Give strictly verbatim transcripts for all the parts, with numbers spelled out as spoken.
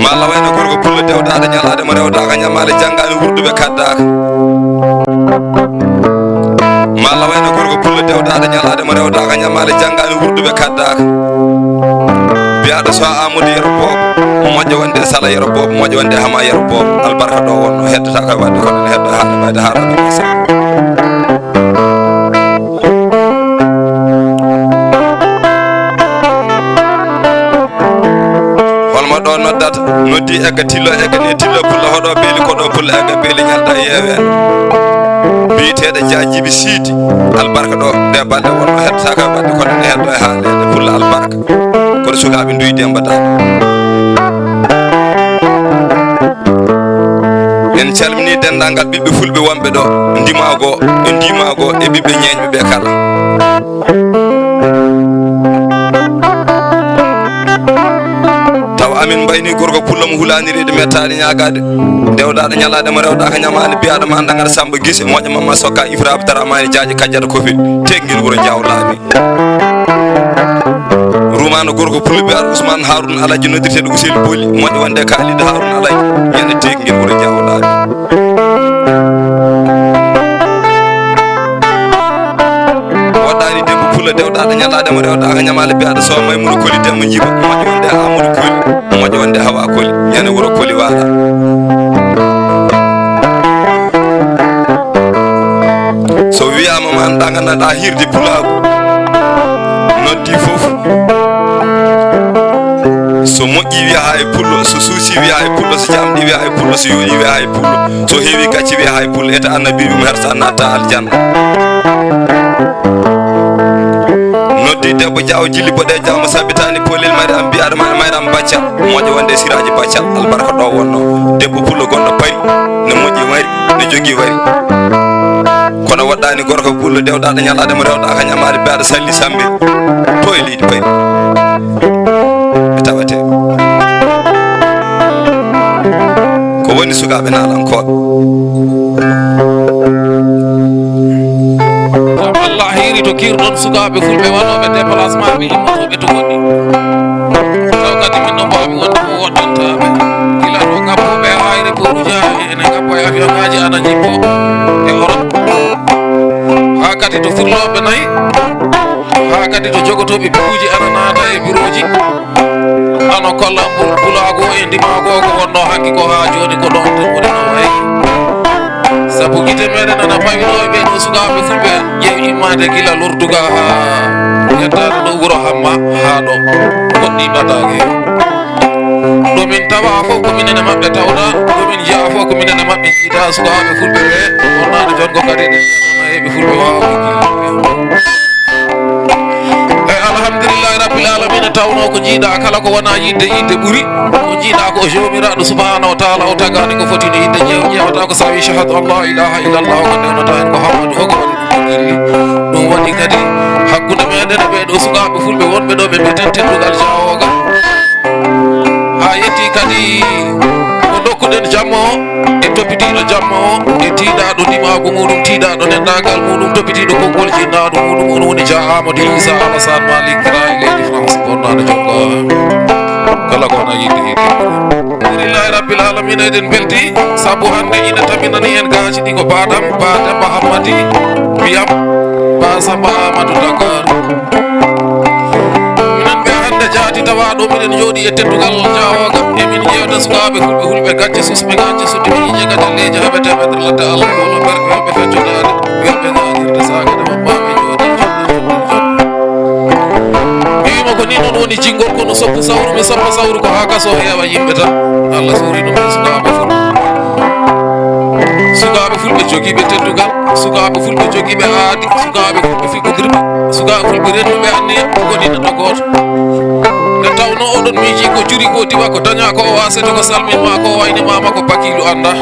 Malla wayno gorko pullo dewdaɗo ñalaade mo rewdaaka ñamaale janngaani wurduɓe kaddaaka. Malla wayno gorko pullo dewdaɗo ñalaade mo rewdaaka ñamaale janngaani wurduɓe kaddaaka. Biyaɗo so Amadou Yero Boobo moƴƴo wonde e Sala Yero Boobo moƴƴo wonde e Hama Yero Boobo albarka ɗo wonno heddata koye wadde kono ne heddo haala ɓayde haala ɓe Sala. Holmo ɗo noddata noddi egga tillo egga ne tillo pulla hoɗo beeli koɗo pulla egga beeli ñalda yeewe. Biyeteɗo jajibi siidi albarka ɗo nde balɗe wonno heddata koye wadde kono ne heddo e haalede pulla albarka. Kono sukaaɓe nduyi Demba Daado. En calmini denndaangal ɓiɓɓe fulɓe wonɓe ɗo ndimaago e ndimaago e ɓiɓɓe ñeeñɓe ɓe kala. Taw amin mbayni gorko pullo mo hulaaniriɗo mettaade ñaagaade. Dewdaaɗo ñalaaɗe mo rewɗaaka ñamaande biyaaɗo ma annda ngara Samba Gise moƴƴo mamma sokka ifraaɓe dara maani jaaji kajjata kofil teggil wuro Jaaw laabi. Rumaano gorko pullo biyaaɗo Ousmane Harouna Alaji noddirteeɗo Ousseynou Boli moƴƴo wonde e kaalido Harouna Alaji ñande teggil wuro Jaaw laabi. Woɗɗaani debbo pullo dewɗaaɗo ñalaaɗe mo rewɗaaka ñamaale biyaaɗo sowa Maymuna Koli demmo njiba moƴƴo wonde e Amadou Koli moƴƴo wonde e Hawa Koli ñande wuro Koli waala. So wiyaama ma annda nganndanɗaa hirde pulaagu noddi fof. So moƴƴi wiya hay pullo so suusi wiya hay pullo so jamɗi wiya hay pullo so yooɗi wiya hay pullo so heewi gacce wiya hay pullo eta annabi mum hersa natta aljanna. Noddi debbo jaawo jilli boɗe jaawo mo sabbitaani polel mayram mbiyaɗo ma mayram bacca moƴƴo wonde e siraaji bacca albarka ɗo wonno debbo pullo gonɗo pari ne moƴƴi mari ne jogii wari. Kono woɗɗaani gorko pullo dewɗaaɗo ñalaaɗe mo rewɗaaka ñamaade biyaaɗo salli sambe to e leydi pari. Ɓe tawate ko woni sukaaɓe naalankooɓe. Kam Allah hiiri to kiirɗon sukaaɓe fulɓe waɗooɓe déplacement ɓe immotooɓe to goɗɗi. Taw kadi min no mbaawi wonde ko woɗɗantaaɓe gila to ngappooɓe e aéroport uji haa ene ngappa e avion ŋaaji ana njippo e Europe. Haa kadi to furlooɓe nayi haa kadi to jogotooɓe piɓuuji ana naata e birooji. Ano kolla mbul pulaagu e ndimaagu o ko wonno hanki ko haa jooni ko ɗon tan woni no wayi. Sabu gite meɗen ana pawino e ɓee ɗo sukaaɓe fulɓe ƴeew immaade gila lorduga haa yettaade ɗo wuro Hamma haa ɗo woɗɗi ɓataake. Ɗo min tawa fof ko minen e maɓɓe tawɗa, ɗo min njiya fof ko minen e maɓɓe njiida sukaaɓe fulɓe ɓe wonnaade jon ko kadi ɗe ɓe fulɓe waawa. Eyi alhamdulillahi rabbil alamina tawno ko jiiɗa kala ko wona yidde yidde ɓuri ko jiiɗa ko o jomiraɗo subhanahu wa taala o tagani ko foti no yidde jeew ƴewata ko sawi shahadu an la ilaha illallah ko ndewnata hen ko hammadu o ko waɗi ɗum ko gilli. Ɗum waɗi kadi hakkude meɗen e ɓeɗo sukaɓe fulɓe wonɓe ɗo ɓe mbiyeten teddugal jawogal ha yetti kadi ko dokkuɗen jamma o e toppitiiɗo jamma o e tiiɗaaɗo ndimaagu muɗum tiiɗaaɗo nenndaangal muɗum toppitiiɗo konngol jinnaaɗo muɗum on woni Jah Amadou Issa Alassane Malick Kara e leydi France bonnaaɗo jokko kala ko wona yiɗde yiɗde. Alhamdulillahi rabbil alamina eɗen mbelti sabu hannde ina taminani en gaaji ɗi ko baadam ba Demba Hammadi mbiyam ba Samba Amadou Dakar. Minen ɓe hannde jaati tawa ɗo miɗen jooɗi e teddungal jaawoga emin ƴeewta sukaaɓe fulɓe hulɓe gacce susɓe gacce suddiɓe yiƴe gadalleeji heɓe temetre ladde allah wolo berɓe heɓe feccodaade welɓe gajirde sagade wammaɓe jooɗi jooɗi jooɗi. Mbiyima ko ni noon woni jingol kono soppu sawru mi soppa sawru ko haa kaso heewa yimɓe tan. Allah suuri ɗum e sukaaɓe fulɓe sukaaɓe fulɓe jogiiɓe teddungal sukaaɓe fulɓe jogiiɓe aadi sukaaɓe fulɓe figgodirɓe sukaaɓe fulɓe rennuɓe anniya woni neɗɗo gooto. Nde tawno oɗon miiji ko juri ko diwa ko daña ko o wasete ko salminma ko waynimama ko bakilu anda.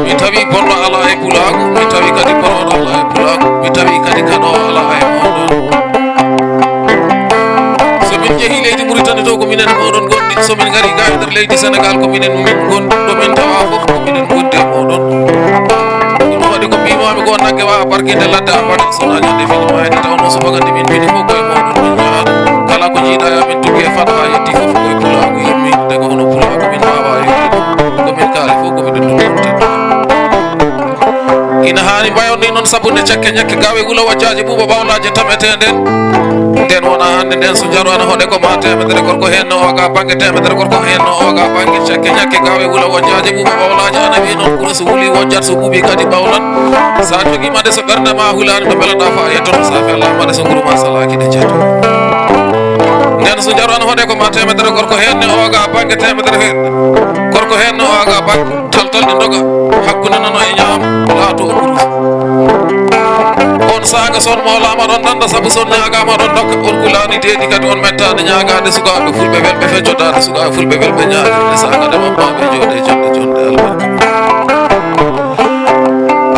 Mi tawi bonɗo ala e pulaagu mi tawi kadi bonɗo ala e pulaagu mi tawi kadi kaɗo ala e moɗon. So min jehi leydi Muritani to ko minen moɗon gonɗi so min ngari ga e nder leydi Sénégal ko minen min gonɗi ɗo min tawa fof ko minen gondi e moɗon. Ɗum waɗi ko mbimami ko nagge wawa barkinde ladde a baɗa sona ñande fini mayde tawno subaka nde min mbini fof koye moɗon min ñaata kala ko jiiɗa ya min tugi e fat ha yetti fof koye pulaagu yimmi nde ko hono Sabu nde cakke ñakke gawe wula wajjaaji ɓuuɓa ɓawlaaji tametee nden. Nden wona hannde nden so jaru ana hoɗe ko ma teemedere gorko heen no oga bannge, teemedere gorko heen no oga bannge. Cakke ñakke gawe wula wajjaaji ɓuuɓa ɓawlaaji ana wi'i noon kuro so wuli wojjat so ɓuuɓi kadi ɓawlan. Sa jogima nde so ɓernde ma hulaani no mbelaɗa fa yettoto sa fellama nde so nguru ma salaaki nde jeeto. Nden so jaru ana hoɗe ko ma teemedere gorko heen no oga bannge, teemedere heen gorko heen no oga bannge. Taltal ɗi doga hakkunde nano e ñaam laato o ɓuruus. On saanga son mawlama ɗon danda sabu son ñaagama ɗon dokka on gulaani deedi kadi on mettaade ñaagaade sukaaɓe fulɓe welɓe feccodaade sukaaɓe fulɓe welɓe ñaagirde saanga nde mammaɓe jooɗe jonde jonde albarka.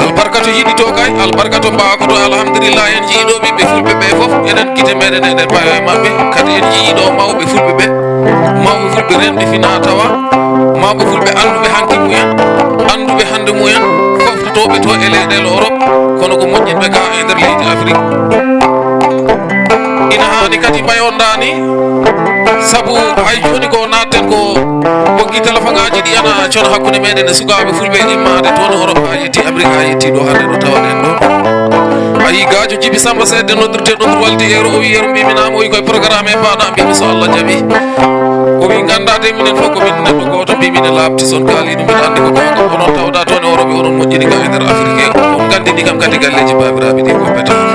Albarka to yiɗi to kay albarka to mbaawa ko to alhamdulillah en jiiɗo ɓiɓɓe fulɓe ɓe fof enen gite meɗen eɗen pawe e maɓɓe kadi en jiiɗo mawɓe fulɓe ɓe. Mawɓe fulɓe renɓe fina tawa mawɓe fulɓe annduɓe hanki mumen annduɓe hannde mumen foftotooɓe to e leyɗeele Europe kono ko moƴƴinɓe ga e nder leydi Afrik. Ina haani kadi mbayondaani sabu hay jooni ko natten ko boggi telefoŋaaji ɗi ana cona hakkunde meɗen e sukaaɓe fulɓe immaade toon Europe haa yetti Amérique haa yetti ɗo hannde ɗo tawaɗen ɗo. A yii gaajo jibi samba seedde noddirte ɗum waldi ero o wi ero mbiminama o wi koye programme e mbaɗa mbimi so allah jaɓi o wi ganda de minen fof ko min neɗɗo goto mbimi ne laaɓti son kaali ɗum min andi ko gonga onon tawɗa toon e europe onon moƴƴini kam e nder afrique on gandini kam kadi galleji babiraɓe ɗi ko petaki.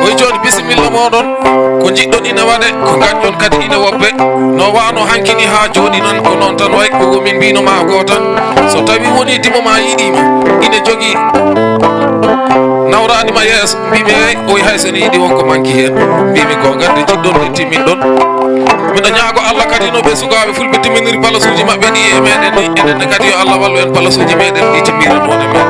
Oy jooni bisimilla moɗon ko jiɗɗon ina waɗe ko gañɗon kadi ina wobbe no wano hankini ha jooni nan ko noon tan way ko min mbino ma ko tan so tawi woni dimo ma yiɗima ina jogi nawrani ma yeeso mbimi ey oy hay so ene yiɗi wonko manki hen mbimi ko gadde jiɗɗon e timmin ɗon. Miɗo ñaago allah kadi no ɓe sukaaɓe fulɓe timminiri palasuuji maɓɓe ɗi e meɗen ni enen ne kadi yo allah wallu en palasuuji meɗen ɗi timmiran won e men.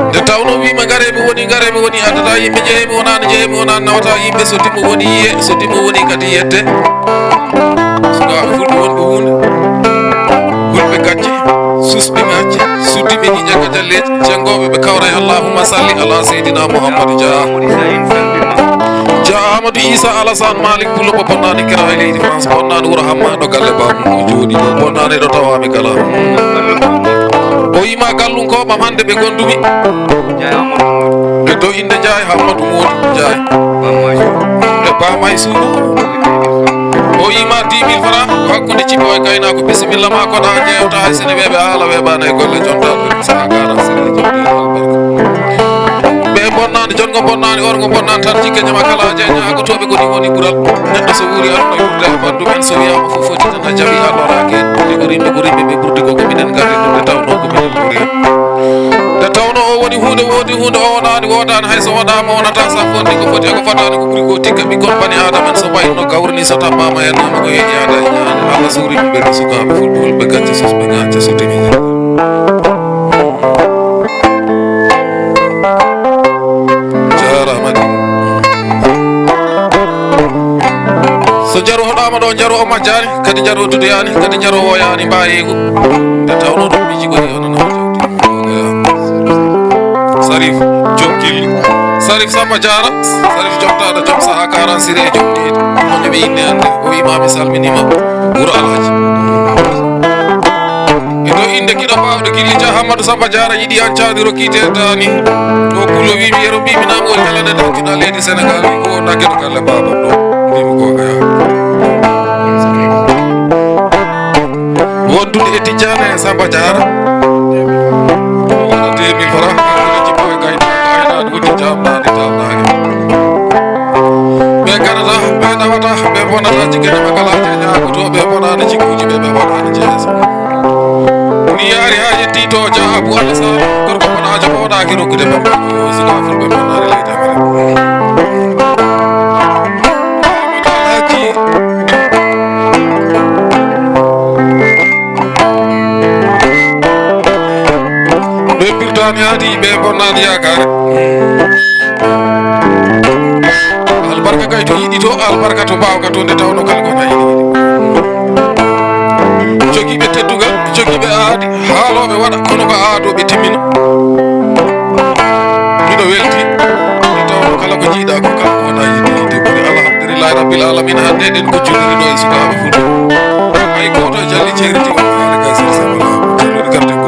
Nde tawno wiima gareɓe woni gareɓe woni addata yimɓe jeeyami wonani jeeyami wonani nawata yimɓe so dimo woni yiye so dimo woni kadi yedde. Sukaaɓe fulɓe wonɓe hunde hulɓe gacce susɓe gacce suddiɓe ƴiƴe ka jalleji jengooɓe ɓe kawra e allahumma salli ala seydina mouhammadu dia. Dia amadou isa alassane malik pullo mo bonnani kira e leydi france bonnani wuuro hamma ɗo galle bamum o jooɗi ɗo bonnani ɗo tawami kala. O yima gallunkoɓam hande ɓe gondumi ɓe do inde ndiaye hammadou modou ndiaye e bamay suudu. O yima dix mille francs hakkunde cippo e gaynako bisimilla ma kono a jewta hay sene weɓe haala weɓani e golle jontaɓe sa gara sene jomɗi albarka. Ɓe bonnani jongo bonnani orgo bonnani tan jikke ñama kala jeña ko toɓe koni woni ɓural neɗɗo so wuuri aduna yurde e ɓandu men so wiyama fof foti tan a jawi a loraki en ɗi ko rimɓe ko rimɓe ɓe ɓurdi ko ko minen garri ɗum nde tawno ko minen ɓuri en. Nde tawno o woni hunde wodi hunde o wonani wodani hay so wonama wonata sa fondi ko foti eko fotani ko ɓuri ko tikka ɓikkon bani adama en so wayno gawri ni so tappama e nama ko yeñi ada e ñaani allah suuri ɗum ɓe ɗo sukaɓe fulɓe fulɓe gacce susɓe gacce so temi. Jarama de. So jaro hoɗama ɗo jaro o majjani kadi jaro o tudeyani kadi jaro o woyani mbayeego. Nde tawno ɗum miji ɓuri onana sarif joom gilli sarif samba diara sarif jomtaɗo joom saha karan sire joom tiiɗo. Omo ɓe inne hande o wima mi salminima wuuro alhaji. E ɗo inde kiɗo bawɗo gilli dia hammadou samba diara yiɗi an caadi rokki te dani o kulo wimi yero mbimi nam woni kala nde dakkiɗa leydi sénégal wi ko wonda keɗo galle babam ɗo mbimi ko gaya. Wondude e tijjane e samba diara wona deux mille francs jippo e gaynako aynade woni jamnade jamnade. Ɓe garata ɓe nawata ɓe bonata jikkene makalaji e ñakoto ɓe bonani jikkuji ɓe ɓe bonani jeesa. Ni yaari ha yetti to ja abu allah sa gorko bonajo moɗaki rokkude bambaɗo sika fulɓe bonani leydi amere. Ɓe pirtani haadi ɓe bonnani yakare. Albarka kay to yiɗi to albarka to mbawka to nde tawno kala ko nayi jogiiɓe teddugal jogiiɓe aadi haaloɓe waɗa kono ko aadoɓe timmina. Miɗo welti nde tawno kala ko jiiɗa ko kala ko nayi yiɗi yiɗi ɓuri alhamdulillahi rabbil alamin hande ɗen ko jogirino e sukaɓe fulɓe. Hay goto e jalli ceeriti wonno haala gasir sabala jalluɗi garten ko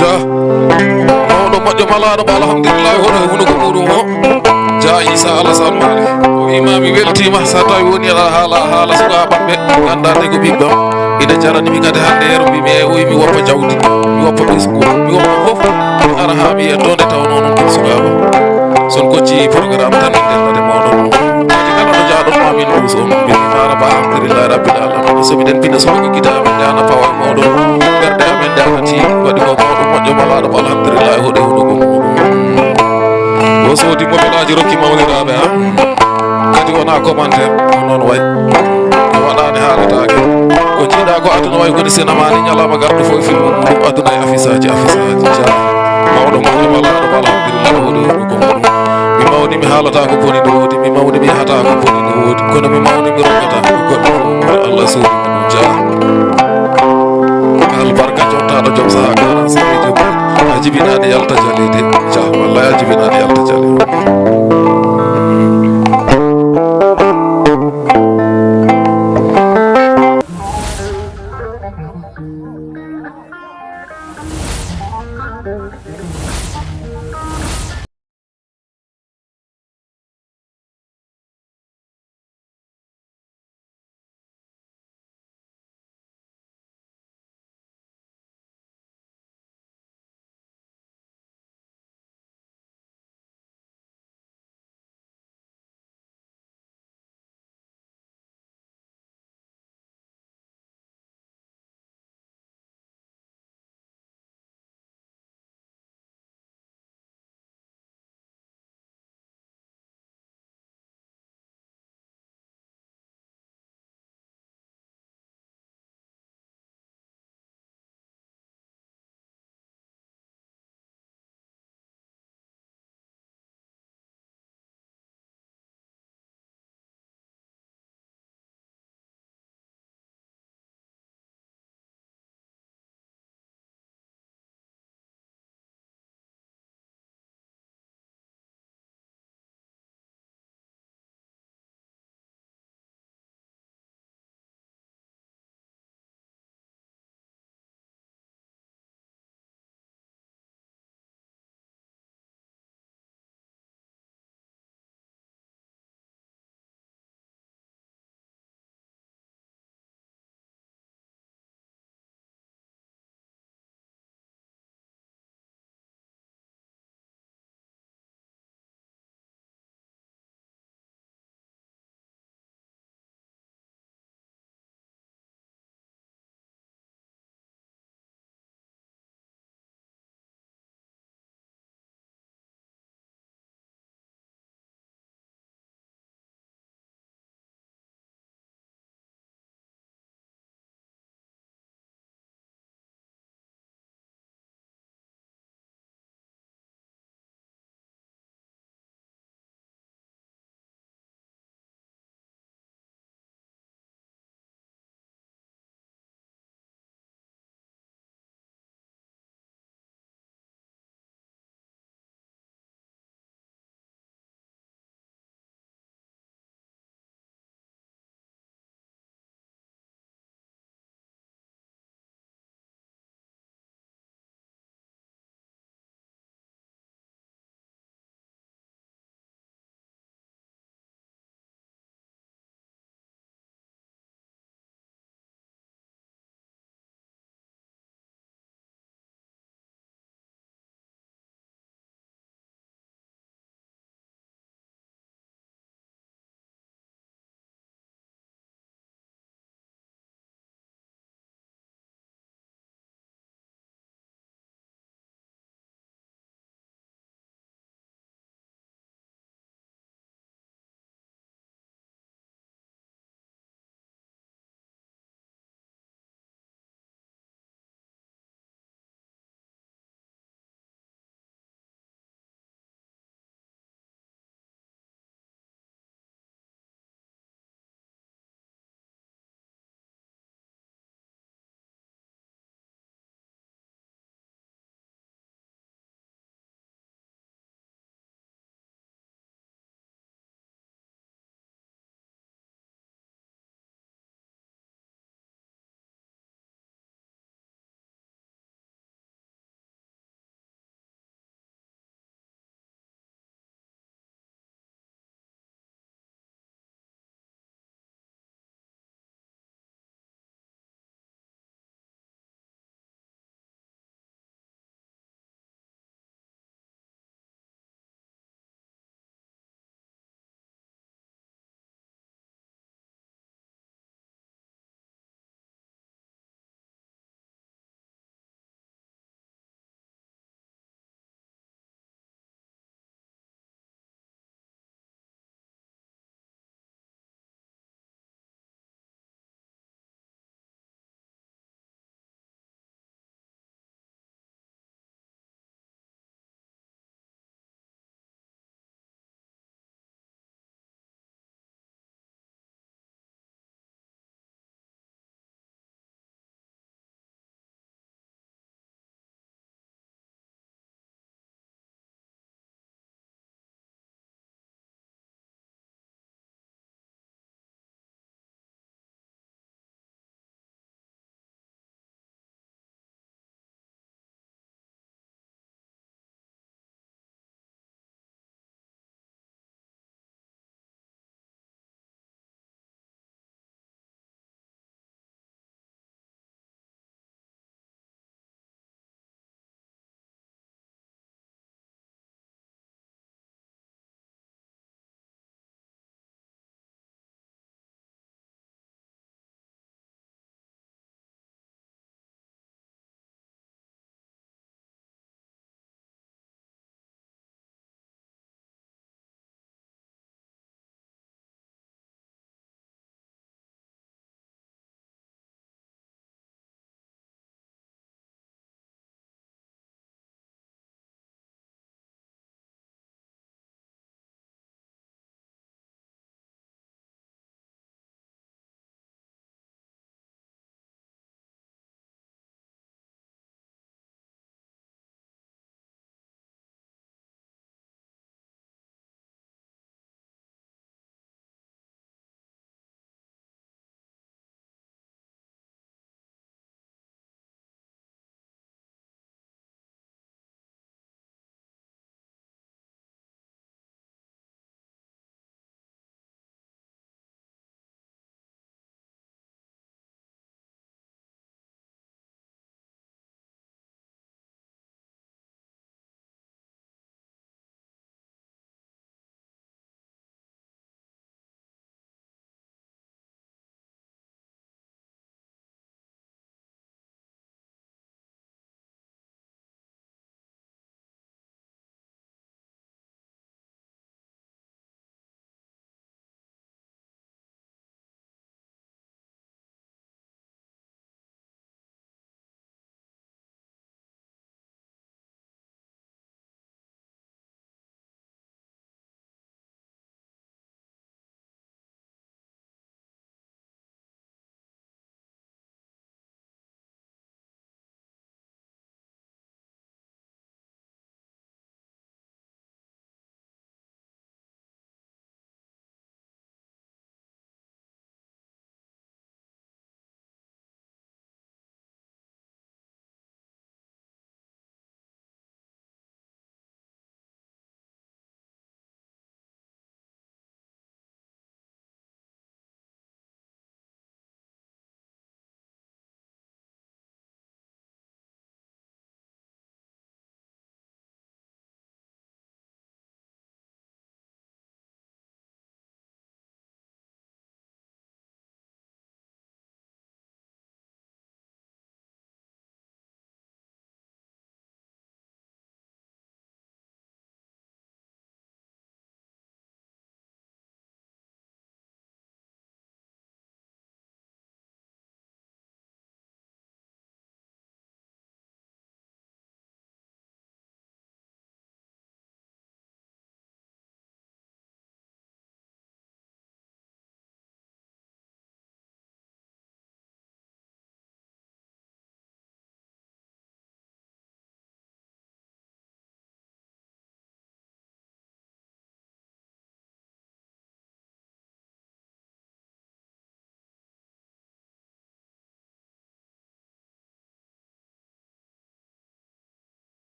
Jah. Mawɗo moƴƴo malaaɗo mo, alhamdulillahi, hoɗo e hunuko muɗum o. Jah Isa Alasan Mali. O wiima mi weltiima, so tawi woni aɗa haala, haala sukaaɓe ɓe, nganndaa de ko ɓiɓɓe am. Ina jarani mi kadi hannde yeru, mbimi e o wi mi woppa jawdi, mi woppa ɓesngu, mi woppa fof. Mi ara haa mi yetto nde tawnoo noon ɗum sukaaɓe. So on kocci programme tan en ndenndat e mooɗon. Kadi kala ɗo njaaɗon ma min nduus on. Mbimi maraba, alhamdulillahi rabbil alamin. So miɗen pina so ko gita amen nde ana pawa e mooɗon. Ɓerɗe amen nde ana ti. Waɗi ko mawɗo moƴƴo malaaɗo mo, alhamdulillahi, hoɗi huɗo ko muɗum. O soodi mobelaaji rokki mawniraaɓe am. Kadi wona commentaire, ko noon wayi. O waɗaani haaletaake. Ko jiiɗa ko aduna wawi koni sinamaani ñalawma garɗo fof e filmu muɗum aduna e afisaaji afisaaji. Jaa. Mawɗo mawɗo malaaɗo mo alhamdulillahi hoɗo hoɗo ko muɗum. Mi mawni mi haalata ko boni no woodi, mi mawni mi yahata ko boni no woodi, kono mi mawni mi rokkata ko goɗɗo fof mo Allah suuɗi mo ɗum. Jaa. Albarka jontaɗo joom saha karan sirri joom. A jibinaɗi yalta jaleede. Jaa, wallahi a jibinaɗi yalta jaleede.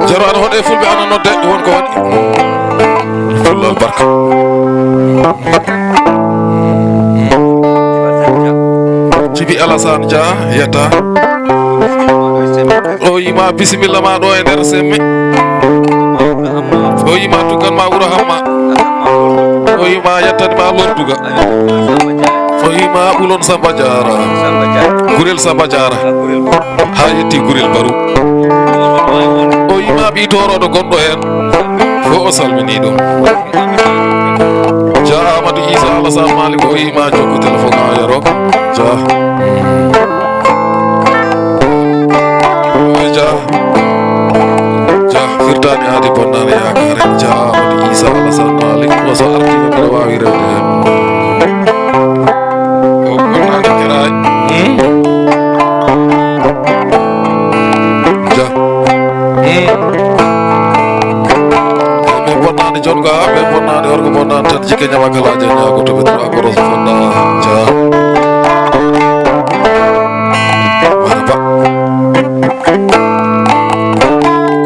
Jaro ana hoɗe fulɓe ana nodde won ko waɗi. Fullo albarka. Jibi Alassane Dia yetta. O yima bisimilla ma ɗo e nder semme. O yima tuggan ma wuro hamma. O yima yettani ma lorduga. O yima ɓulon Samba Diara. Gurel Samba Diara. Ha yetti gurel baru. O yima ɓi toroɗo gonɗo hen. Fo o salmini ɗum. Ja Amadou Isa Alassane Malick o yima jokku téléphone a yaro. Ja. Ja. Ja firtani adi bonnani yakare. Ja Amadou Isa Alassane Malick o so artima mbiɗa wawi rewde hen. O bonnani kiraji. Hmm? Ja. Hmm. Ɓe bonnani jonga, ɓe bonnani orgo bonnani tan jikke ñama kala je ñago to ɓe tura ko ros fonna. Ja. Maraba.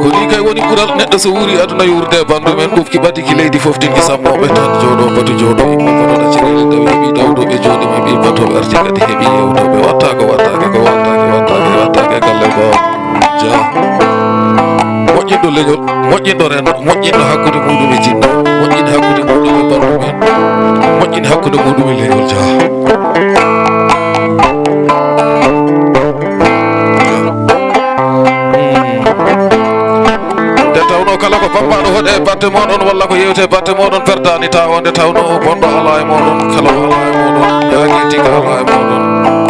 Ko ni kay woni ɓural neɗɗo so wuuri aduna yurde bandu men ɓufki ɓadiki leydi fof tinki sammoɓe tan jooɗo batu jooɗo immo bonoɗo cereele tawi heɓi dawdoɓe jooɗi ɓe ɓi batoɓe arti kadi heɓi yewtoɓe watta ko wattake ko wattake wattake wattake galle goo. Ja. Moƴƴinɗo leñol, moƴƴinɗo rendo, moƴƴinɗo hakkude muɗum e jinna, moƴƴin hakkude muɗum e bandu men, moƴƴin hakkude muɗum e leñol. Ja. Nde tawno kala ko bambaɗo hoɗe batte moɗon walla ko yewte batte moɗon perdani ta o nde tawno bonɗo ala e moɗon kala o ala e moɗon yaaki tika ala e moɗon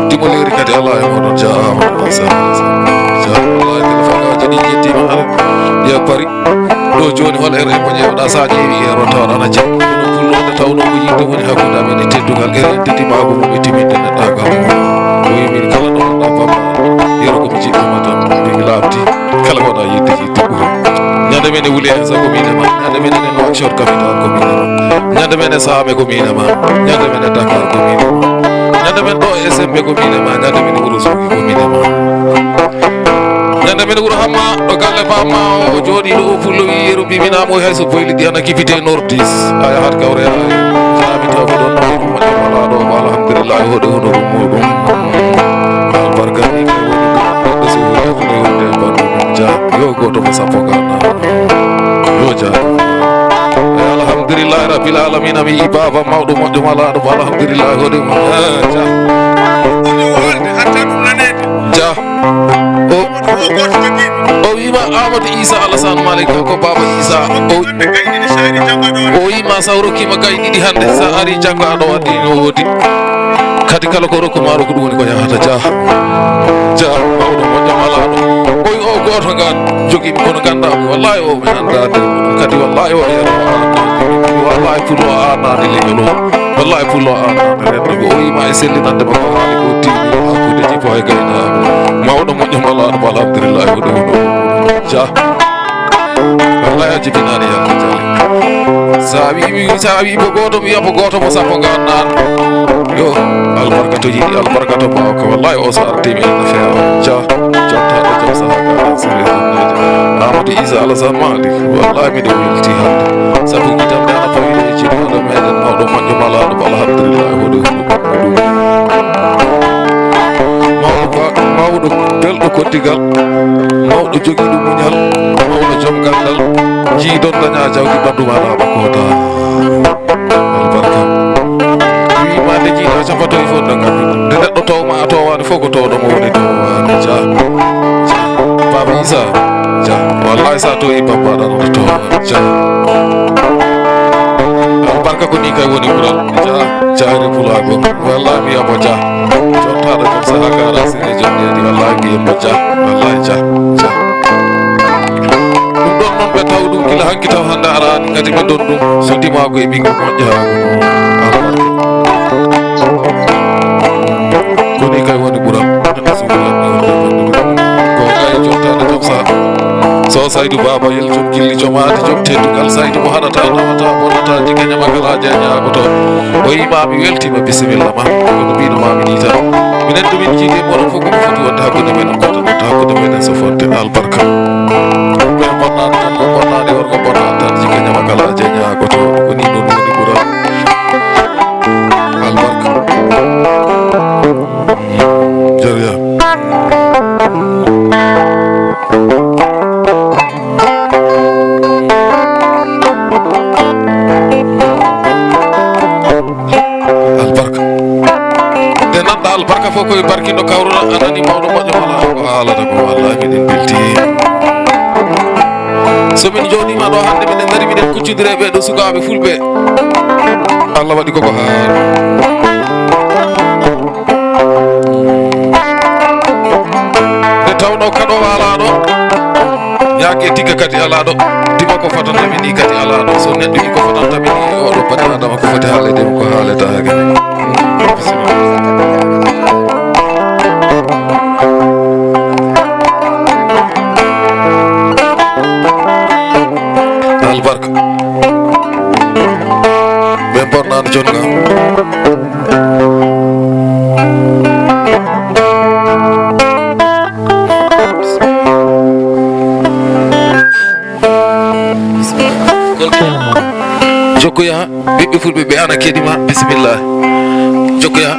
dimoleri kadi ala e moɗon ja ala e moɗon ja ala e téléphone aji ɗi ƴettima hare ya bari ɗo joni hol ere mo ƴewɗa sa ƴeewi ero tawɗa ana jam kono pullo nde tawno ko yimɓe woni hakkude amen e teddugal e rende dimago mum e timinde neɗɗagal mum o wimin kala ɗo wonɗa bamma yero komi jiɗɗoma tan mbiɗi laaɓti kala ko waɗa yidde yidde ɓuuri ñande men e wuli hen sa ko mine ma ñande men enen wakshor capital ko mine ma ñande men e saame ko mine ma ñande men e dakar ko mine ma ñande men ɗo e sembe ko mine ma ñande men e wuro suugi ko mine ma ñande men wuro hamma ɗo galle bamma o jooɗi ɗo o pullo wi yeru mbiminamo hayso boyli ɗi ana kipite nordis a yahat kawre a jaami taw ko ɗon ɗo moƴƴo malaɗo ko alhamdulillahi hoɗe hono ɗum muɗum albarka ni kay woni ɗum neɗɗo so woni hakkunde wonde e bandu mum ja yo goto mo sappo gana yo ja alhamdulillahi rabbil alamina mi yi baba mawɗo moƴƴo malaɗo mo alhamdulillahi hoɗe mum ja ja o o wima amadou isa alassane malik ko baba isa o o wima sa rokkima kay ɗiɗi hande sa ari janggo aɗo wadde no wodi kadi kala ko rokkuma ro ko ɗum woni ko yahata ja ja mawɗo moƴƴo malaɗo oy o goto ga jogiɓe kono ganda ko wallahi o mi anda nder muɗum kadi wallahi o yero wallahi pulo a nani leñol o wallahi pullo a renndo ko o yima e sellinande makko haali ko tiɗi hakkude jippo e gaynako mawɗo moƴƴo malaɗo mo alhamdulillahi hoɗe hono ja wallahi a jibinani yakko jale sa wimi sa wi ko goto mi yabo goto mo sappo gannan yo albarka to yiɗi albarka to bawa ko wallahi o so artimi ina fewa ja jontaɗo jom saha gaɗa siri amadou isa alasan malik wallahi miɗo welti hande sabu guidanɓe ana fawiɗo e jiɗɗo meɗen mawɗo moƴƴo malaɗo alhamdulillahi hoɗo hoɗo mawɗo belɗo koddigal mawɗo jogiɗo muñal mawɗo joom gandal jiidon daña jawdi ɓandu ma laaɓa kota albarka wima nde jiiɗa cafato il faut nde ngabbi nde neɗɗo towma a towani fof ko towɗo mo woni towani ja ja baba isa ja wallahi sa towi bambaɗa no towa ja albarka ko ni kay woni ɓural ja jaari pulago wallahi mi yamo ja jontaɗo kam saha gara sine jonnedi wallahi mi yamo ja wallahi ja ja ɗum ɗon noon ɓe taw ɗum gila hanki taw hannde araani kadi ɓe ɗon ɗum so dimago e ɓingo moƴƴa koni kay woni ɓural neɗɗo so wulanni wonde ko kay jottade joom sa so saydu baba yel joom gilli joom aadi joom teddugal saydu mo haɗata nawata bonata jigga ñamagal ha jeñago toon o yima mi weltima bisimilla ma kono mbino mami ni tan minen ɗumin jiiɗi e moɗon fof komi foti wonde hakkude meɗen goto goto hakkude meɗen so fonte albarka ɓe bonna Barkindo kawruɗa, a nani mawɗo moƴƴo mala ko haalata ko, wallahi miɗen belti. So min jooɗiima ɗo hannde, miɗen ngari, miɗen kuccondiri e ɓee ɗo sukaaɓe fulɓe. Allah waɗi koko haali. Nde tawnoo kaɗo waalaaɗo, yaake tigga kadi alaaɗo, dima ko fotanta mi ni kadi alaaɗo. So neɗɗo yi ko fotanta mi ni, oɗo bani Adama ko foti haalede ko haaletaake. Albarka. Ɓe bornaano jonnga. Jokkoya, ɓiɓɓe fulɓe ɓe ana keɗima, bisimilla. Jokkoya.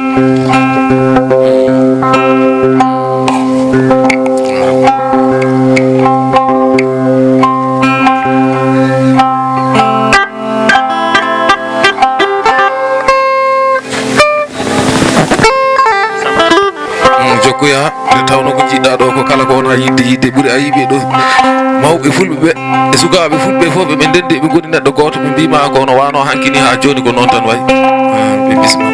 Mm, jokkuya, nde tawno ko jiɗɗa ɗo ko kala ko wona yidde, yidde ɓuri a yiɓe ɗo. Mawɓe fulɓe ɓe, e sukaaɓe fulɓe fof ɓe, ɓe ndendi, ɓe ngoni neɗɗo gooto, ɓe mbima ko ono wano hankini ha joni ko noon tan wayi. Ah, ɓe bisma.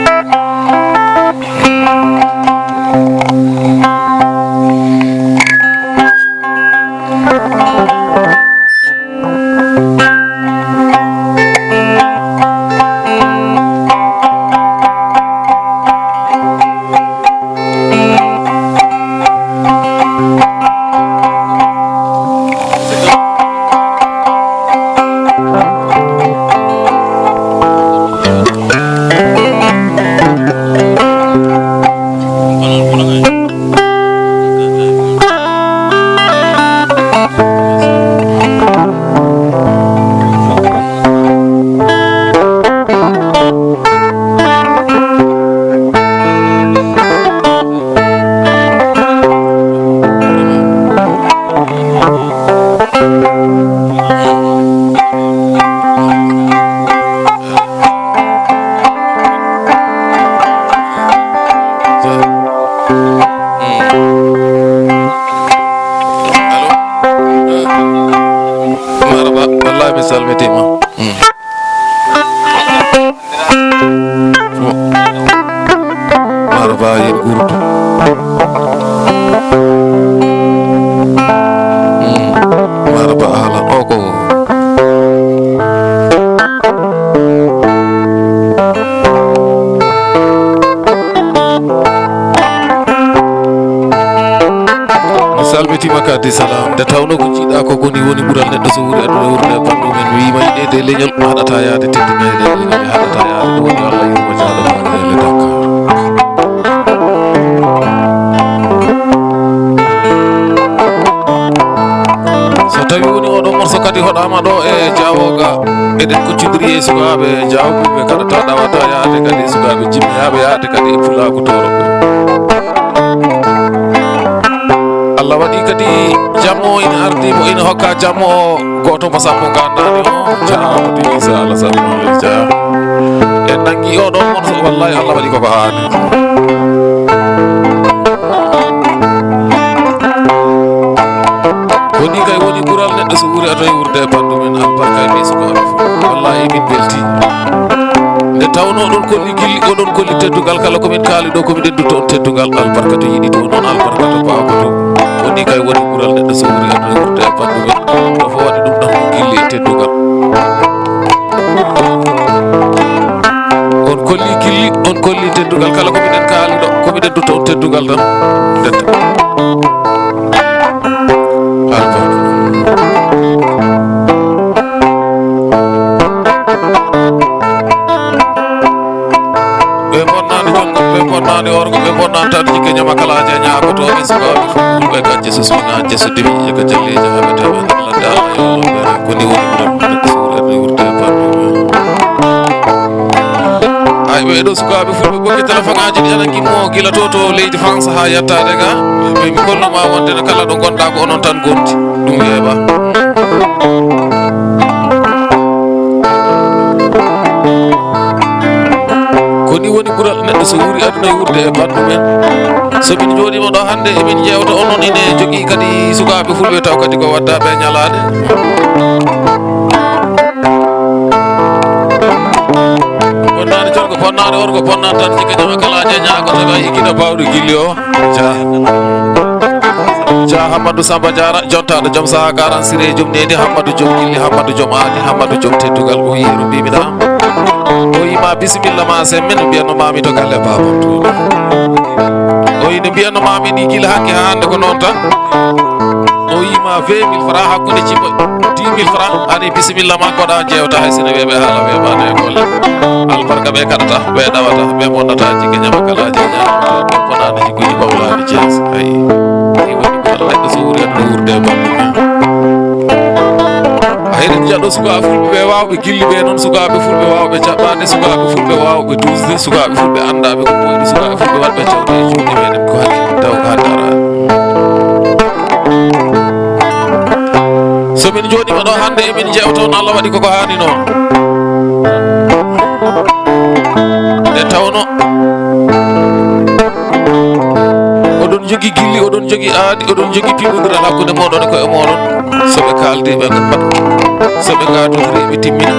Allo? Maraba, wallahi mi salmitima. Mm. Maraba yen gurdu. Mm. Maraba halan o ko. Mi salmitima kadi salam. Nde tawno ko jiɗɗa ko koni woni ɓural neɗɗo so wuuri aduna wuurde e banndum en. Mi wiima yiɗede leñol haɗata yaade teddinede leñol haɗata yaade ɗo woni Allah yurmo jaaɗo ma ele dakka. So tawi woni oɗo morso kadi hoɗama ɗo e Jaawo ga, eɗen kuccondiri e sukaaɓe Jaawo ɓe kaɗata ɗawata yaade kadi e sukaaɓe jimmeyaɓe yaade kadi e pulaaku toro. Allah waɗi kadi jammo ina ardi mo ina hokka jammo o. Gooto mo sappo gandani o, Jaa Amadou Issa Alassane Mamadou Dia. En nangi oɗo morso, wallahi Allah waɗi koko haani. Ko ni kay woni ɓural neɗɗo so wuuri adoy wuurde e banndum en albarka e ɓe sukaaɓe fof. Wallahi min belti. Nde tawno oɗon kolli gilli, oɗon kolli teddungal kala ko min kaali ɗo ko min Dutto on teddungal albarka to yiɗi to noon albarka to baawa ko to. Woni kay woni ɓural neɗɗo so wuuri aduna wuurde e banndum en. Ɗo fof waɗi ɗum ɗon ko gilli e teddungal. On kolli gilli, on kolli teddungal. Kala ko miɗen kaali ɗo, ko miɗen Dutto on teddungal tan. Detta. Albarka. Ɓe bonnani jonngo, ɓe bonnani orgo, ɓe bonnani tan jikke ñama kala je ñaagoto ɓe sukaaɓe fof ɓe gacce so suuna je so dewi je ka jalli je haɓe tawa ladde Allah yo Allah ɓe ko ni woni ɓural ɓe suura ɓe wurta e bandu. Ay ɓe ɗo sukaaɓe fof ɓe ɓoki téléphone aji ɗi ana gimmo gila to to leydi France ha yettade ga ɓe mi kolno ma wonde no kala ɗo gonɗa ko onon tan gondi ɗum weeɓa. Ko ni woni ɓural neɗɗo so wuuri aduna e wuurde e bandu men. So min njooɗiima ɗo hannde, emin njeewta, onon ine jogii kadi sukaaɓe fulɓe, taw kadi ko waɗtaa ɓe ñalaade. Bonnaani corgo, bonnaani worgo, bonnaani tan jikka jama kalaaje ñaagoto ɓe, ikkiɗo baawɗo gilli o. Jah. Jah Hammadou Samba Diarra, jontaaɗo joom sahaa, karan siree joom nehdi, Hammadou joom gilli, Hammadou joom aadi, Hammadou joom teddungal, o yeru mbimi ɗa. O yima bisimilla ma semmbe, no mbiyanno mami to galle babam to. O yino mbiyanno mami ni gila hanki ha hande ko non tan. O yima vingt mille francs hakkunde cibo dix mille francs, ani bisimilla ma, koɗa jewta hay sene weɓe hala weɓano e golle. Albarka ɓe kaɗata, ɓe ɗawata, ɓe bonnata jigge ñama kala je ñama, ɓe bonani jigguji ɓawlani jees. Ay. Ni woni ko Allah ko suuri en no wurde e balɗe men. A heɗen jaɗo sukaaɓe fulɓe ɓe waawɓe gilli ɓe noon, sukaaɓe fulɓe waawɓe jaɓɓaade, sukaaɓe fulɓe waawɓe duusde, sukaaɓe fulɓe anndaɓe ko moƴƴi, sukaaɓe fulɓe waɗɓe jawdi e juuɗe meɗen ko haɗi taw ka dara. So min jooɗiima ɗo hannde emin jewta on, Allah waɗi koko haani noon. Nde tawno oɗon jogi gilli, oɗon jogi aadi, oɗon jogi piɓondiral hakkunde moɗon e koye moɗon. So ɓe kaaldi ɓe mbaɗ, so ɓe ngaadodiri ɓe timmina.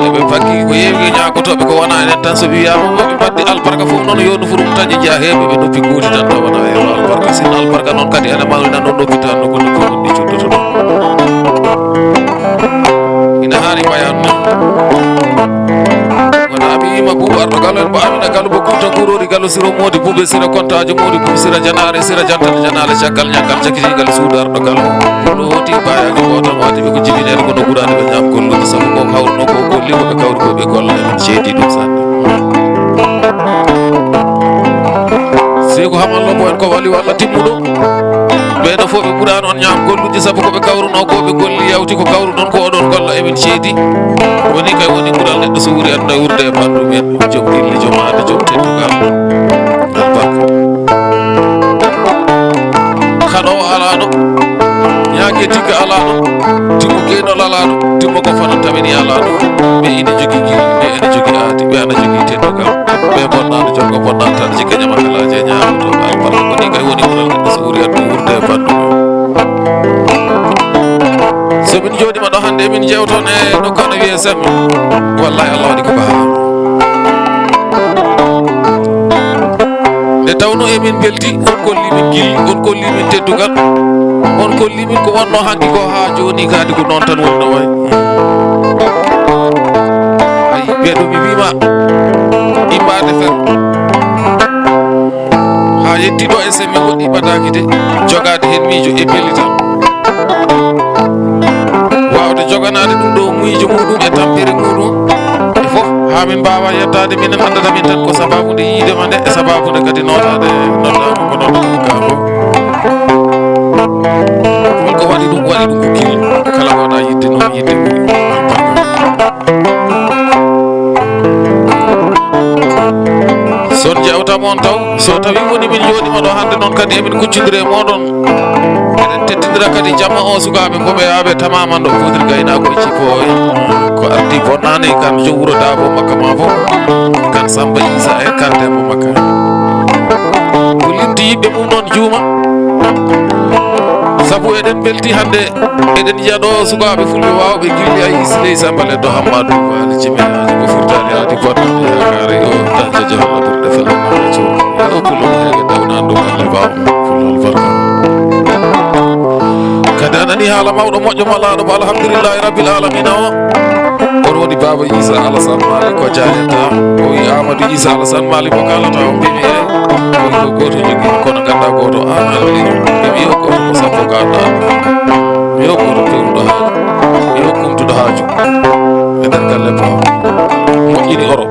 Eɓe pakki ko yewi e ñaagotoɓe ko wona enen tan, so ɓe wiyama moɓe mbaddi albarka fof noon yo nufuru mum taƴe jeeya heɓe ɓe noppi gooti tan tawana e albarka. Sinno albarka noon kadi ene mawni nan ɗo noppi tan no ko noppi wonɗi cuddoto ɗon. Ina haani mbayatno. Wona mi yima buubu arɗo galo en mo amina galo mo kunta gurori galo siro modi buube sira kontajo modi buub sira janaare sira jantal janaale caggal ñaggal cakitigal suudu arɗo galo. Kono hoti bayaji goto wati ɓe ko jibinede kono ɓurani ɓe ñam gollude sabu ko hawruno ko golli ko ɓe kawri ko ɓe golla emin ceedi ɗum sanne. Seyku Hamal Lobbo en ko wali walla timmuɗo. Ɓeɗo fof ɓe ɓurani on ñaam golluji sabu ko ɓe kawruno ko ɓe golli yawti ko kawruɗon ko oɗon golla emin ceedi. Woni kay woni ɓural neɗɗo so wuuri aduna e wuurde e banndum en joom gilli joom aada joom teddungal. Albarka. Kaɗowo alaano, ñaage tigga alaano, timmo geynol alaano, timmo ko fanan tamini alaano. Ɓe ina jogi gilli, ɓe ina jogi aadi, ɓe ana jogi teddungal. Ɓe bonnano jokka bonnano tan jikka ñama kala je ñaama to albarka ko ni kay woni wural neɗɗo so wuuri addu wuurde e bandu. So min jooɗima ɗo hannde min jewton e nokku ana wiye sem. Wallahi Allah waɗi ko baaha. Nde tawno emin belti, on kolli min gilli, on kolli min teddungal, on kolli min ko wonno hanki ko ha joni kadi ko noon tan wonno way. Ay, ɓeɗo mi wima immade fer ha yetti ɗo e semme woɗɗi ɓadaki de, jogade hen miijo e pellital, wawde joganaade ɗum ɗo miijo muɗum e tampere muɗum e fof, ha min mbawa yettade minen anndata min tan ko sababude yiidema nde e sababude kadi notade noddama ko noddama ka fof. Ɗum ko waɗi ɗum waɗi ɗum ko kil kala waɗa yidde noon yidde ɓuri. Son jewtam on taw so tawi woni min jooɗima ɗo hannde noon kadi emin kuccodiri e moɗon. Eɗen teddindira kadi jamma o sukaaɓe mboɓe yaaɓe tamaman ɗo fodiri gaynako e jippo o en ko ardi bonnani kan joom wuro daabo makka ma fof kan Samba Isa e kan dembo makka. Ko limti yiɓɓe mum noon juuma sabu eɗen belti hannde. Eɗen njiya ɗo sukaaɓe fulɓe waawɓe gilli ay siley sambale do hammadu waali jimeyaaji ko furtaani haadi bonnaade yaakaare yo dañde jehonno ɓurde felanajo yo pullo heege dawnando walle baawo fulol barka. Kadi anani haala mawɗo moƴƴo malaaɗo mo alhamdulillahi rabbil alamina o. Kono woni baaba Isa Alasan Mali ko jaayata o wi Amadou Isa Alasan Mali mo kalata o mbimi e o wi ko goto jogi kono ganda goto an an lino mbimi o goto ko sappo ganda. Yo gooto pewnuɗo haaju, yo kumtuɗo haaju e nder galle Pam moƴƴini oro.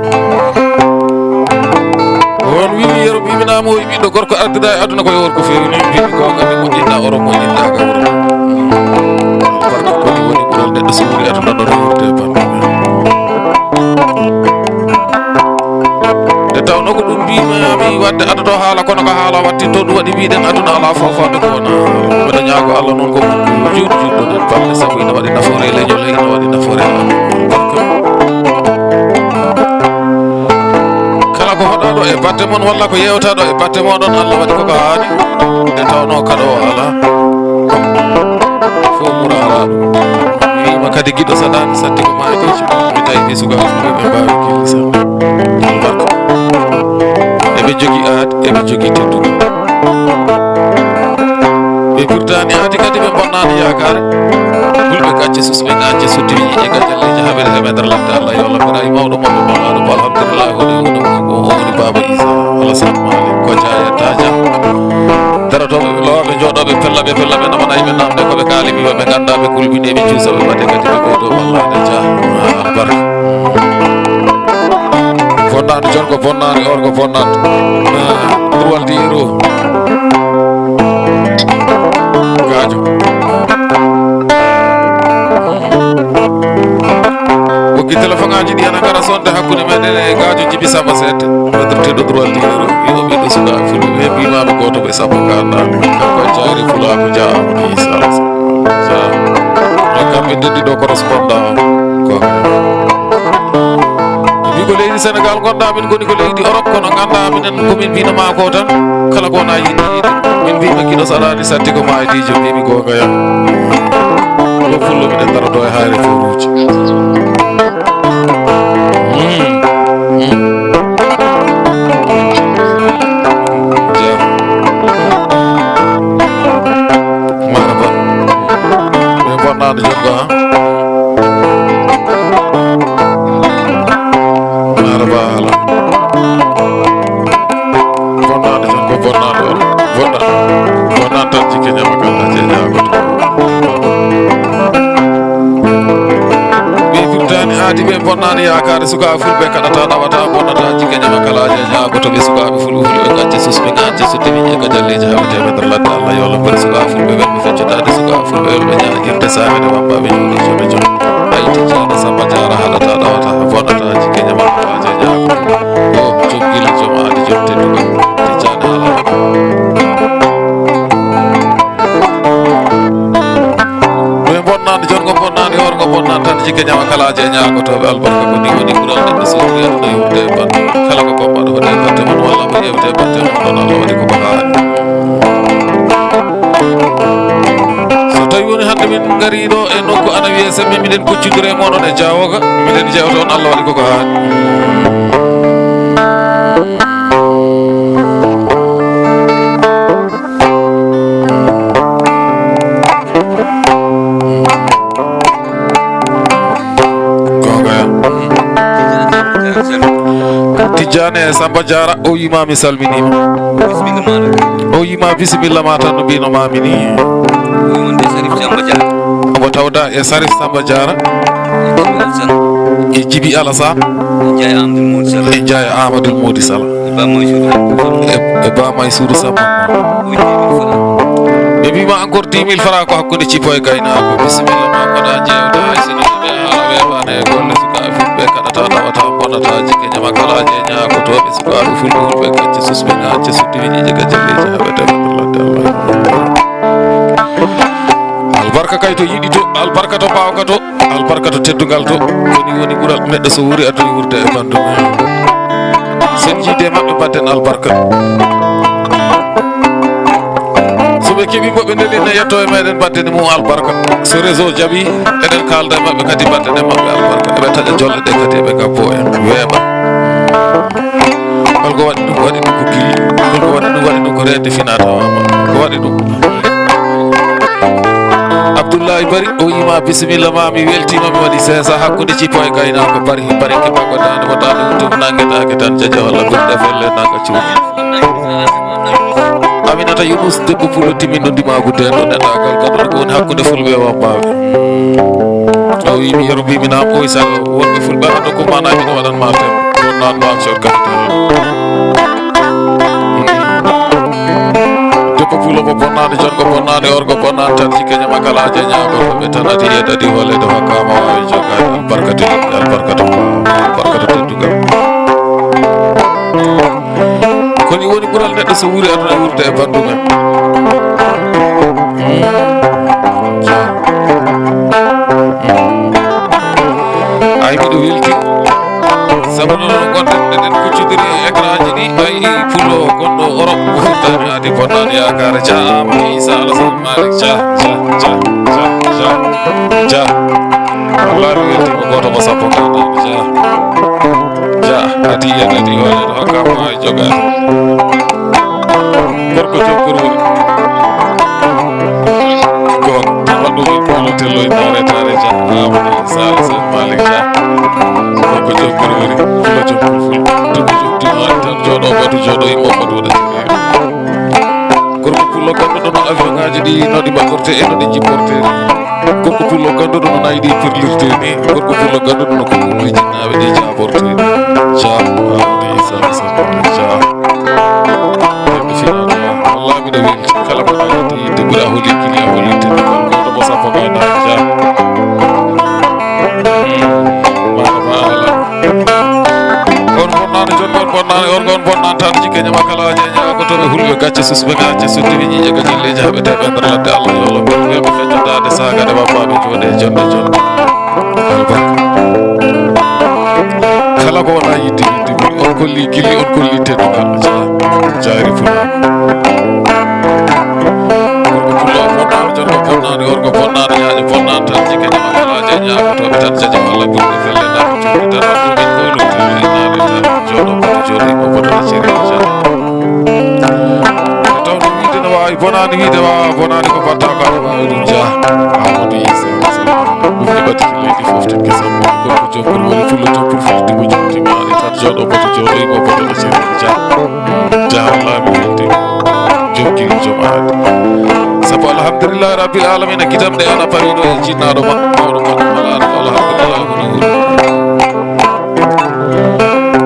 On wiwi yero ɓiminama o ɓiɗɗo gorko ardida e aduna ko e worko fewni mbimi ko kadi moƴƴinɗa oro moƴƴinɗa ka wuro. Barka koni woni ɓural neɗɗo so woni aduna ɗon wurde e banndum. Nde tawno ko ɗum mbimi wadde adado haala kono ko haala wattinto ɗum waɗi mbiɗen aduna ala fof fodde ko wona. Mbeɗa ñaago Allah noon ko juuɗo juuɗo ɗen balɗe sabu ina waɗi nafoore e leñol ina waɗi nafoore e aduna. Kala ko hoɗaɗo E batte mon walla ko yewtaɗo e batte moɗon, Allah waɗi koko haani. Nde tawno kaɗo o ala. Fof mura ala ɗum. Wiima kadi giɗo saɗani satti ko maaydiijo. Mi tawi ɓe sukaaɓe ɓe mbawi gilli sanne. Albarka. Eɓe jogi aad, eɓe jogi teddugal. Ɓe ɓurtani aadi kadi ɓe bonnani yaakaare. Gulɓe gacce susɓe gacce suddi wiƴe gajalleji haɓere heɓe nder ladde Allah yo Allah ɓe rayi mawɗo mawɗo mawɗo ko alhamdulillah woni woni ko woni baba isa. Alasan malik ko jaya taja. Darotooɓe ɓe lowoɓe jooɗooɓe pellaɓe pellaɓe namanayi ɓe namde ko ɓe kaalimi ɓe ɓe ganda ɓe kulɓini ɓe juusa ɓe mbaɗe kadi ɓe ɓeydo wallade ja. Albarka. Bonnande jonko bonnande orko bonnande. Ɗum waldi yeru. Gaajo. Wokki telefoŋaaji ɗi ana ngara sonde hakkunde meɗen e gaajo jibi samba seede. Wadde teɗɗo ɗum waldi yeru. Yo ɓiɗɗo suka fulɓe ɓe mbimami goto ɓe sappo ka andani. Kanko jaari fulako ja amuni sala. Ja. Kamɓe ndeddi ɗo correspondant. Ko. Wi ko leydi Sénégal gonɗa min goni ko leydi Europe kono ganda minen komin mbino ma ko tan kala ko wona yiɗi yiɗi min mbima giɗo saɗani satti ko maydijo mbimi gonga ya ko fullo miɗen dara ɗo e hayre fewruji. Maraba. Ɓe bonnano jonga ha. Mara baala. Bonnade tan ko bonnade on. Bonna. Bonnade tan jikke ñama kala je ñagoto. Ɓe firtani aadi ɓe bonnani yaakaare suka fulɓe kaɗata ɗawata bonnata jikke ñama kala je ñagoto ɓe sukaɓe fulɓe fulɓe gacce susɓe gacce so tawi e ka jalleji haɓe teɓe nder ladde Allah yo Allah bari suka fulɓe welɓe feccitade suka fulɓe welɓe ñaguirde sawede wambaɓe joni jono jono. Ay tijjani samba jara haɗata ɗawata bonnata jikke ñama kala je ñagoto. Yo jom gila jom aadi jom teddugal tijjani haala. Ɓe bonnani jongo bonnani horgo bonnani tan jikke ñama kala je ñagotoɓe albarka ko ni woni ɓural neɗɗo sowri aduna yurde e bandu kala ko bambaɗo hoɗe batte mon walla ko yewte batte mon ɗon Allah waɗi ko bahaani. So tawi woni hande min ngariɗo e nokku ana wiye sembe miɗen kuccudire moɗon e jawoga miɗen jewta on Allah waɗi koko haani. Tijjane e Samba Diarra o yima mi salminima. O yima bisimilla ma tan no mbino mami ni. Omo tawda e Sarif Samba Diarra. E Jibi Alassane. E Ndiaye Amadou Modi Sala. E Ba Mansour Samb. Ɓe mbima encore dix mille francs ko hakkunde cippo e gaynako. Bisimilla ma koɗa jewta hay sino ɓe hala weɓane e golle sukaɓe fulɓe kaɗata tawata bonata jikke ñama kala je ñakotoɓe sukaɓe fulɓe wulɓe gacce susɓe gacce suddi wiñije gacce leydi haɓe teɓe ladde Allah. Albarka kay to yiɗi to albarka to mbawka to. Albarka to teddungal to koni woni ɓural neɗɗo so wuuri aduna wuurde e bandu mum. Sen jiide maɓɓe mbatten albarka. So ɓe keɓi moɓe ndelinna yetto e meɗen mbatten mum albarka. So réseau jaɓi eɗen kalda e maɓɓe kadi mbatten e maɓɓe albarka eɓe taƴa jolle ɗe kadi eɓe gabbo en weeɓa. Holko waɗi ɗum waɗi ɗum ko gilli holko waɗi ɗum waɗi ɗum ko reende finata wama ko waɗi ɗum. Abdoullahi Bari o wima bisimilla ma mi weltima mi waɗi seesa hakkude cippo e gaynako bari bari keɓako dande ko dande wuttum nanguetake tan jaja walla ɓurde felle nanga cuuɗi. Aminata Yunus debbo pullo timminɗo ndimagu denɗo neɗɗagal ganduɗo ko woni hakkude fulɓe e wambaɓe. O wimi yeru mbimi nam oy sago wonɓe fulɓe ando ko manaji no waɗan ma tem ɗon nan ma action capital. Debbo pulo ko bonnani jonko bonnani orko bonnani tan jikke ñama kala je ñago ɓe tanati e dadi hole do hakkama wawi jogade albarkatu albarkatu albarkatu teddugal. Koni woni ɓural neɗɗo so wuuri aduna wuurde e banndum en. Ay miɗo welti sabu noon gonɗen eɗen kuccodiri e écran ji ɗi. Dakar, Jah, Amadou Issa Alassane Malick, Jah, Jah, Jah, Jah, Jah, Jah. Wallahi, mi weltima goto mo sappo ka nana, Jah. Jah, adi, adi, adi, wala, hokkama e jogade. Gorko joom kor woni. Gon, tawa ɗum e kolo tello e tare, tare, Jah, Amadou Issa Alassane Malick, Jah. Gorko joom kor woni, fulo joom kor ful. Debbo joom tuma, tan jooɗo, batu jooɗo, immo, batu waɗa jigari. Gorko pullo ganduɗo no avion ngaji ɗi, no ɗi mbaɗorte e no ɗi jipporte. Gorko pullo ganduɗo no nayi ɗi pirlirte ni. Gorko pullo ganduɗo no ko ɓurɗi jinnaɓe ɗi jaborte ni. Jah, Amadou Issa Alassane Malick, Jah. Ɓe finata. Wallahi miɗo welti. Kala mo nayi ɗi, debbo a holi kili, a holi teddugal. Goto mo sappo ka nana, Jah. Hmm. Marhaba, Alan. On bonnani, jon on bonnani, on gon bonnani tan jikke ñama kala je ñawa ko to ɓe hulɓe gacce susɓe gacce suddiɓe ñiiƴe gacce leeji haɓe teɓe nder ladde Allah yolo ɓe ɓe fecco dade sagade babbaɓe jooɗe jonde jonde. Albarka. Kala ko wona yidde yidde on kolli gilli on kolli teddugal. Jaari pulaar. Gorko pullo bonnani, jorko bonnani, gorko bonnani, yaajo bonnani tan jikke ñama kala je ñakotoɓe tan jaji walla ɓurɓe felle nako jumɗi tan ɗum en kolo tilo inna lillahi jooɗo kono jooɗo imo boto acciri. Ko tawno wiide no wawi bonani wiide wawa bonani ko batta ko aɗa wawi ɗum jaa. Amadou Issa ɗum ne ɓati leydi fof tinke sammo gorko jokkol woni fullo jokkol fulde mo jumti maɗi tan jooɗo boto jooɗo imo boto acciri jaa. Jaallaami weltiima. Joom giɗo joom aade. Sabu alhamdulillahi rabbil alamina, giɗam ɗe ana pariɗo e jinnaɗo ma, mawɗo ma, ɗum alano, alhamdulillahi woni woni.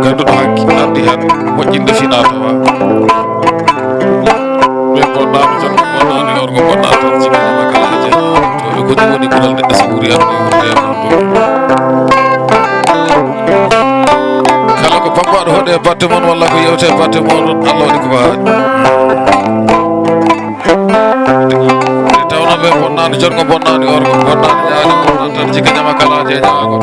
Ganduɗo hanki, ardi han, moƴƴinde fina tawa. Ɓe bonnano, janngo bonnano, yorgo bonnano, tan jigginama kala ha jeeya. To ɓe koni woni ɓural neɗɗo so wuuri arde wuurde e mum ɗo. Kala ko bambaɗo hoɗe batte mon walla ko yewte batte mon, Allah waɗi ko baawi. Nde tawno ɓe bonnani jonngo bonnani orgo bonnani ñaade bonnani tan jikka ñama kala je ñago.